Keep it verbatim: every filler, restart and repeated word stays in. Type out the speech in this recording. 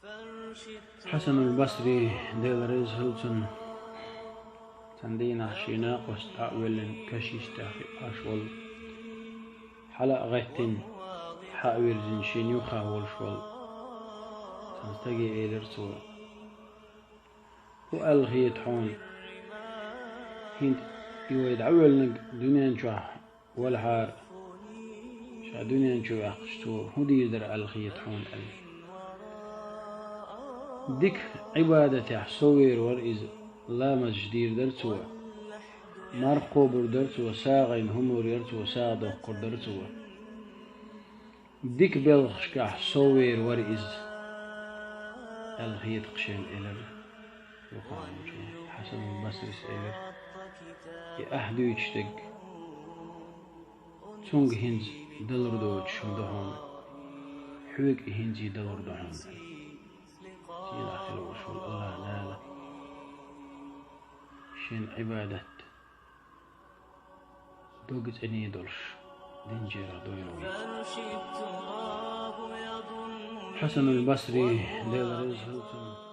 Хьасанул Басри, Дела реза хилва цунна, цхьан дийнахь шен накъост дӀа а воьллина, кашишца тӀехь хиъаш волу. Хьала а гӀеттина, хьа а вирзина, шена юххехь волуш волу цхьана стаге элира цо: «ХӀун аьлла хета хьуна? ХӀинца и вай дӀавоьллинарг дуьнен чохь валахьара, ша дуьнен чу ваьккхича, цо хӀун дийр дара аьлла хета хьуна?» — аьлла. Дика Ӏибадатехь совер вара иза, ламазаш дийр дара цо, марха кхобур дара цо, сагӀина хӀума лур яра цо, сагӀа доккхур дара цо. Дика белхашкахь совер вара иза, аьлла хета-кх шена, элира. Юххехь волчо, Хьасанул Басрис элира: «И ахь дуьйцуш дерг, цунга хӀинца далур доцуш хӀума ду хьуна, хьоьга и хӀинца а далур ду хьуна». Сийлахь хила волуш волу АллахӀ Дала шен Ӏибадат дог цӀене долуш, динчарах дойла вай. Хьасанул Басри, Дела реза хилва цунна.